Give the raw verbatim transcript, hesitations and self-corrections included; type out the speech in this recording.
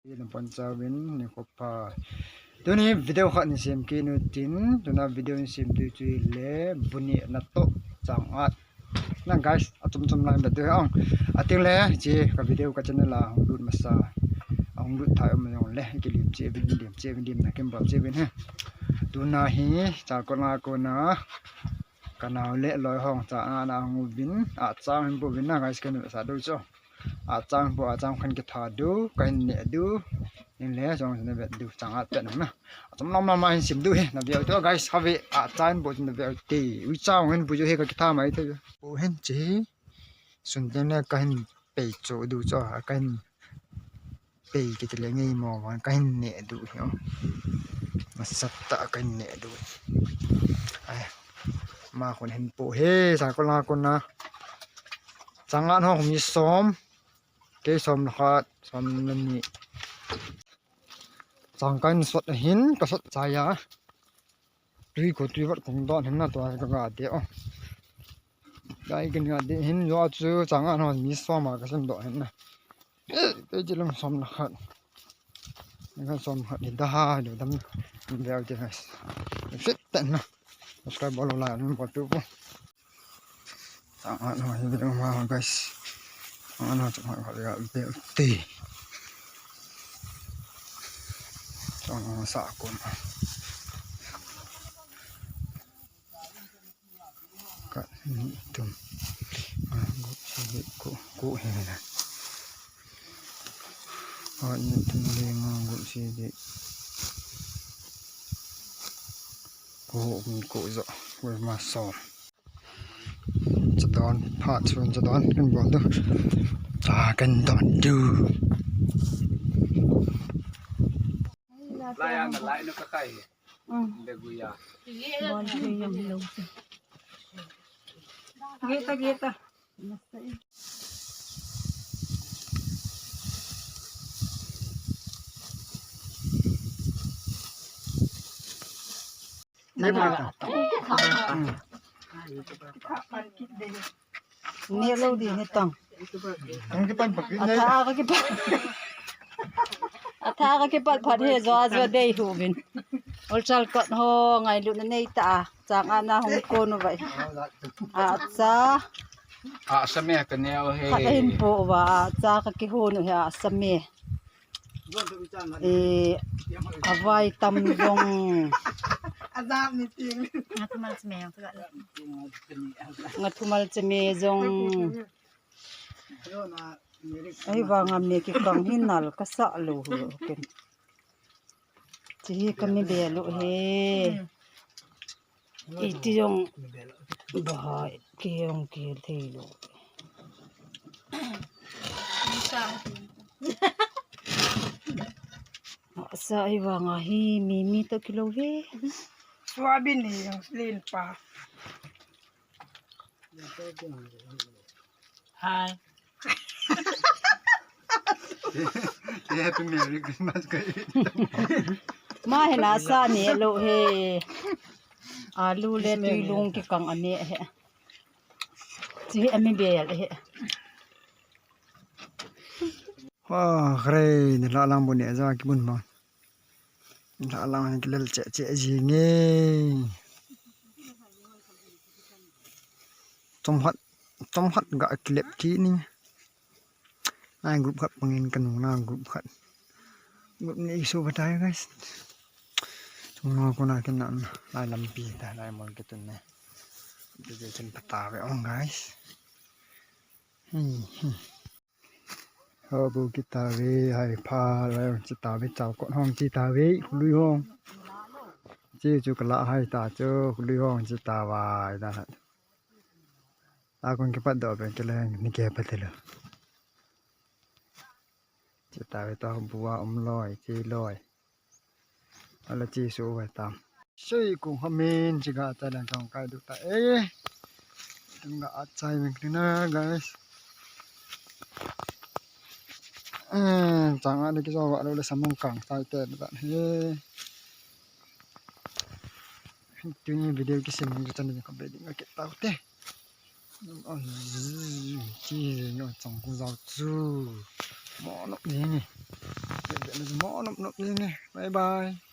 Nabonchauvin nikho pha. Tuni video khat hin sem kit u hitin, tuna video hin sem diu chu ahile bu nehna toh chang-at. Na guys, achom chom lang da tu hong. Ating le, hiche ka video ka channel a hung lut masa, hung lut thei um jongle, kilim cheh uvin, lim cheh uvin, limna kimbol cheh uvin he. Tuna hi, Chalkot lang a kona, ka nao le loi hung cha-at na hung uvin, acha hin bu uvin na guys, ka nu sa diu chu. Acha hin bu, acha khat kitha diu, kahin neh diu. Hinle, jong hin vet diu, chang-at pen na. Achom lam lam a hin sem diu hi, na veu te guys, have, acha hin bu na veu te. Uicha hin bu jo hi ka kitha mai te. Bu hin hiche. Sun teng le kahin pei chu diu chu, kahin pei kiti le ngei mo, kahin neh diu hi o. Masat tah a kahin neh diu. Ai, ama khun hin pu he, Chalkot lang a kona. Chang-at ho mi som. Kei som le khat, som le ni. Chang kahin sot ahin, ka sot chai a. Tui ko tui vat kong don hin na tua ka ga de o. Dai ka ga de hin jo chu chang-at ho mi som a ka sem doh hin na. Te ji lam som le khat. Ni ka som khat ni da ha, ni dam. Ni veu te guys. Fit ten na. Subscribe bol lo, like bol tu po. Chang-at ho hi video ma guys. Chang-at ho chang-at ho ya video te. Chang-at sa kon. Khat, ni, thum. Nga, gup, sagi, ko, ko hi na. Khat, ni, thum, li, nga, gup, sagi. Ko, ko, ko, jo. Ko ma som. Chadon, phat chun chadon, kan bol diu. Cha kan don diu. Lai ang lai no ka kai. Mm. Deguya. Bol diu yang lo. Gita, gita. Nang ala. Neh lou ding ahi tang. Atha a kakipan. Atha a kakipat phat hi jo a jo dei uvin. Ol Chalkot ho ngailutna nei tah a. Chang-at na hung kon uva. Acha. Asa me ka neo he. Khat ahin po uva. Acha kakihon u hi asa me. Eh, avai tam jong. Nga thumal cheme jong. Ahivanga me kikang hi nal kasa lou hu ken. Hiche hi ka mi bel u hi. Iti jong bahai kei jong kihil thei lou. Sa ahivanga hi mi mi toh kilou ve. Soybean hi jong len pa. Hi. Happy Merry Christmas ka. Ma hi nasa neh lou he. Alu le tuilung kikang aneh he. Hiche hi ami bel he. Wa, khrei, nilhah lang bu neh ja kibun ma. Nilhah lang kilel cheh cheh jing e. Chomkhat, chomkhat ga kilep kit ni. Nai group khat pangin ka nung na group khat. Group ni isu batai guys. Chunglang kona kin na lai lampi ta lai mol kitun ne. Pi je kin pata ve ong guys. Hi hi. Ho bu kita ve hai pha lai chi ta ve chao kon hong chi ta ve lui hong. Chi chu kala hai ta chu lui hong chi ta vai da. A kon kipat doh pen kile ni ke pa tilo. Chi ta ve to bua um loi, chi loi. Ala chi su ve tam. Sei kung hamin chi ga ta dan kong kai du ta e. Tung ga achai men kina guys. Eh, chang ani kijo va lo le samung kang tai te dan he. Tuni video kisim nung chu channel ka be ding ka ke tau te. Chi nyo chang ku zau chu. Mo nop jing e. Mo nop nop jing e. Bye bye.